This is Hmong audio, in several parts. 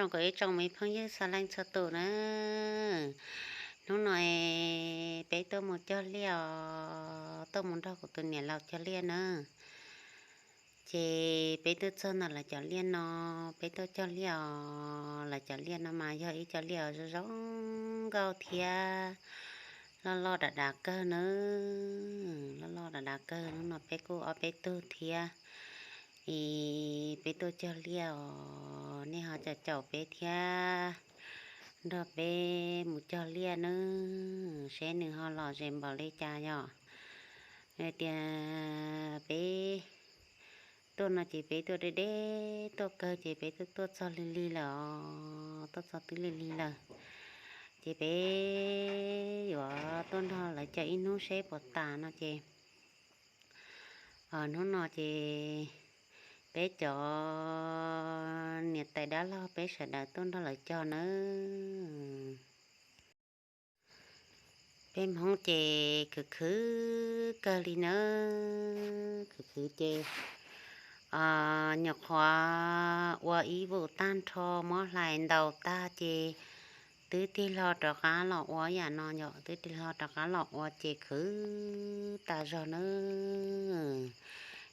Zoo kom ib tsoom me phooj ywg txhua leej txhua tus na, hnub no peb tuaj mus cog liaj os, tuaj mus nrog kuv tus niam laus cog liaj na. Ces peb tuaj txog ntawm lawv cov liaj no, peb tuaj cog liaj os, lawv cov liaj no mas yog ib co liaj zoo zoo nkauj thiab loj loj dav dav kawg na, loj loj dav dav kawg. Hnub no peb kuj ob peb tug thiab, es peb tuaj cog liaj os, nej ho caum caum peb thiab, nrog peb mus cog liaj nawb, seb nws ho lom zem npaum li cas yom. Tias peb tuaj no ces peb tuaj deb deb tuaj kawg ces peb tuaj tuaj txog lig lig lawm os, tuaj txog twb lig lig lawm. Ces peb yuav tuaj nrog lawv cog ib hnub seb puas tas no ces, hnub no ces peb cov niam tais dab laug peb sawv daws tuaj nrog lawv cog nawb. Peb Hmoob ces khwv khwv kawg li nawb, khwv khwv ces nyuam qhuav ua ib vus tag nrho, muab hlais ntaus tag ces twb tig hlo rov qab los ua yam no yom, twb tig hlo rov qab los ua ces khwv tas zog nawb.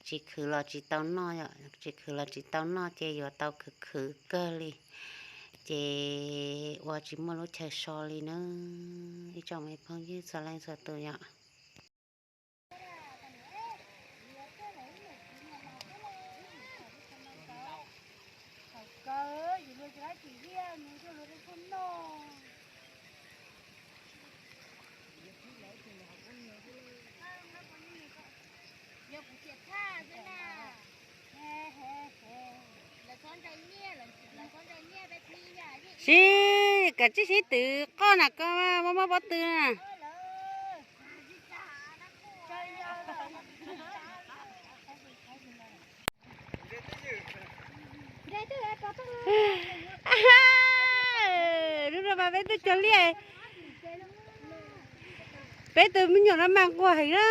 Tsis khwv los tsis tau noj yom, tsis khwv los tsis tau noj ces yuav tau khwv khwv kawg li, ces ua tsis muaj lub chaw so li nawb, ib tsoom me phooj ywg txhua leej txhua tus yom. Sib, kav tsij sib twv qoj na, koj muaj muaj pob tw na. Hnub no mas peb tuaj cog liaj, peb tus me nyuam no mas nquag heev na,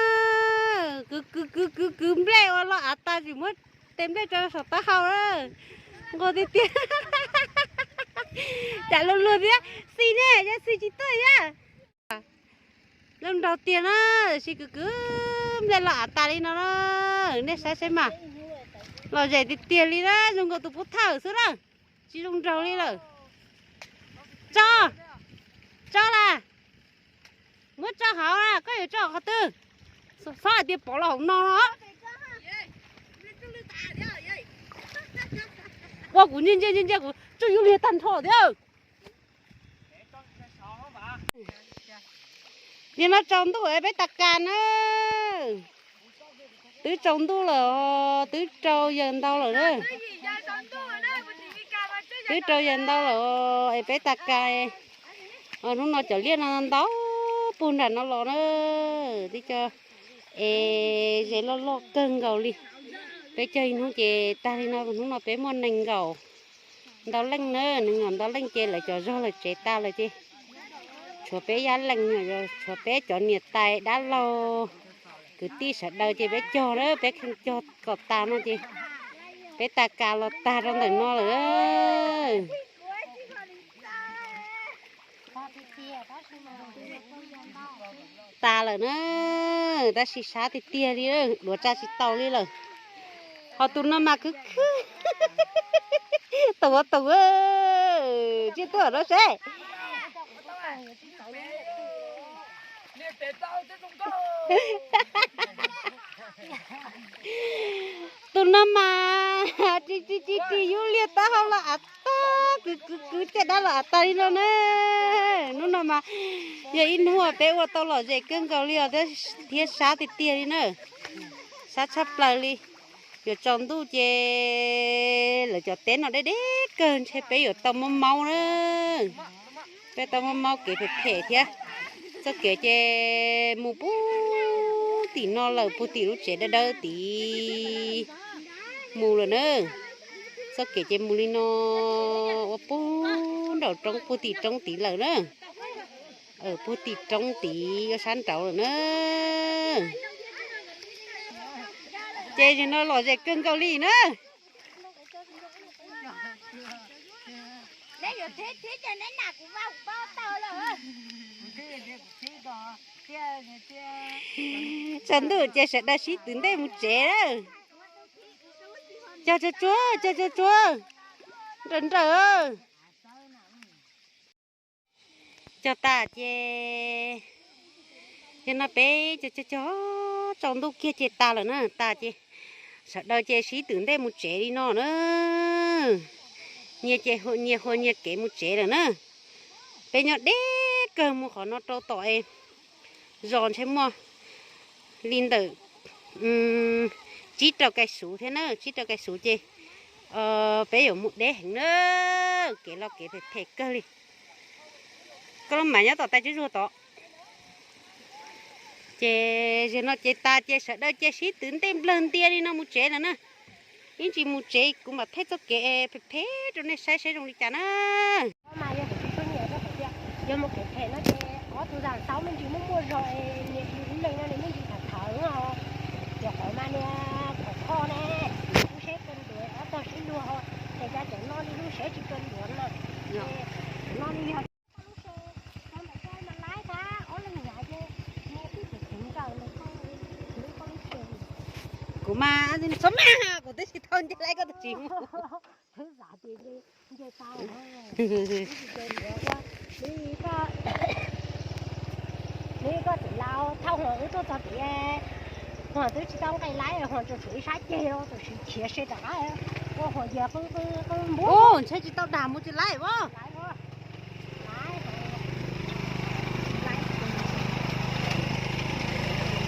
kwv kwv kwv kwv kwv nplej ua los av tas tsis muab tes nplej rau saum taub hau na, nquag tiag tiag. Cas luag luag thiab, xis ne, yog xis tsis tuaj thiab. Zoo nraug tiag na, sib kwv kwv nplej los av tas li no na, nej saib saib mas, lom zem tiag tiag li na, zoo nkaus tus pub thawj xwb na, tsis zoo nraug li lawm. Tso, tso las, muab tso hauv na, koj yuav tso qhov twg? Xob hais tias pov los hauv no no. Ua kuv ntsia ntsia ntsia ntsia kuv tsuj yub liag tag nrho thiab. Nim no tsaus ntuj es peb tas kas na. Twb tsaus ntuj lawm, twb rau yawm ntau lawm na. Twb rau yawm ntau lawm es peb tas kas. Hnub no cov liaj no ntau puag nram no los na. Twb co es ze loj loj kawg nkaus li. Peb cog ib hnub ces tag li no, hnub no peb muaj nees nkaum ntau leej na, nees nkaum ntau leej ces lawv cov zog lawm tsev tas lawm ces tshuav peb yab leej, tshuav peb cov niam tais dab laug kwv tij sawv daws ces peb cog na, peb kheej cog kom tas no ces peb tas kas los tag rau ntawm no lawm. Tas lawm na, tab sis sab tiag tiag li, duav tsa tsis tau li lawm. Ho tus no mas khwv khwv, tus ua tus, tsiaj tuaj no seb. Tus no mas tsis tsis tsis tsis yub liag taub hau los av tag, kwv kwv kwv caj dab los av tag li no na. Hnub no mas yog ib hnub peb ua tau lom zem kawg nkaus li os, thiab sab tiag tiag li na, sab tshaj plaws li. Yuav tsaus ntuj ces lawv cov teb no deb deb kawg, ntshe peb yuav tau maub maub na. Peb tau maub maub kev phem phem thiab. Txoj kev ces mus puag tim no lawm, puag tim lub tsev dawb dawb tid mus lawm na. Txoj kev ces mus li no ua puag nraum roob, puag tim roob tid lawm na. Puag tim roob tid ua sab nraud lawm na. Ces yog no lom zem kawg nkaus li na. Tsaus ntuj ces sawv daws sib twv ntej mus tsev lawm. Cog tsuag tsuag, cog tsuag tsuag, nrawm nrawm. Cog tas ces, ces no peb cog cog cog tsaus ntuj kiag ces tas lawm na, tas ces sawv daws ces sib twv ntej mus tsev li no na. Nyias ces nyias hua nyias kev mus tsev lawm na. Peb nyob deb kawg mus qhov no rau tom es zos ntshe muaj li ntawm tsib rau kais xuv thiab na, tsib rau kais xuv ces peb yuav mus deb heev na, kev los kev phem phem kawg li. Koj los mas nyob tom tais tsuag tsuag tod. Ces zaum no ces tas ces sawv daws ces sib twv ntej nplawg ntia li no mus tsev lawm na. Ib ntsis mus tsev kuv mam thaij txoj kev phem phem rau nej saib saib zoo li cas na. Mas yog kuv tsis tshua nyiam rau qhov tias yog mus kev phem no ces ob tug zam saub me ntsis muaj muaj zog, niam txiv ib leeg no nws me ntsis tham thawv os. Ces qhov mas niag qhov kho ne, lub seb kawg ntuav ob tog sib luag, ces cov cov no li lub seb tsis kawg ntuav na. Cov no li yog lub seb, cov ntawm ko mas laib tag ob leeg nyav ces niag twb tseem tseem nkaws ntawd, kuv mas txhob maj, kuv twb tsis tau nce laib koj twb tsis mus. Twb xav tias nce tau, twb tsis nce ntuav ua, nws koj, nws koj tseem laus thauj Huas wb tuaj txog tid, Huas twb tsis tau nqe laib, Huas tsuas tshuav ib sab ceg los tam sim khiav se rov qab, ua Huas yog qw qw qw npua. Ntshe tsis tau dag mus tsis laib as.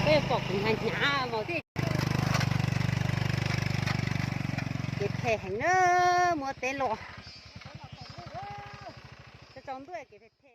Peb pom kuv hnyav hnyav mas thiaj. Kev phem heev na, mus teb los. Tsaus ntuj kev phem.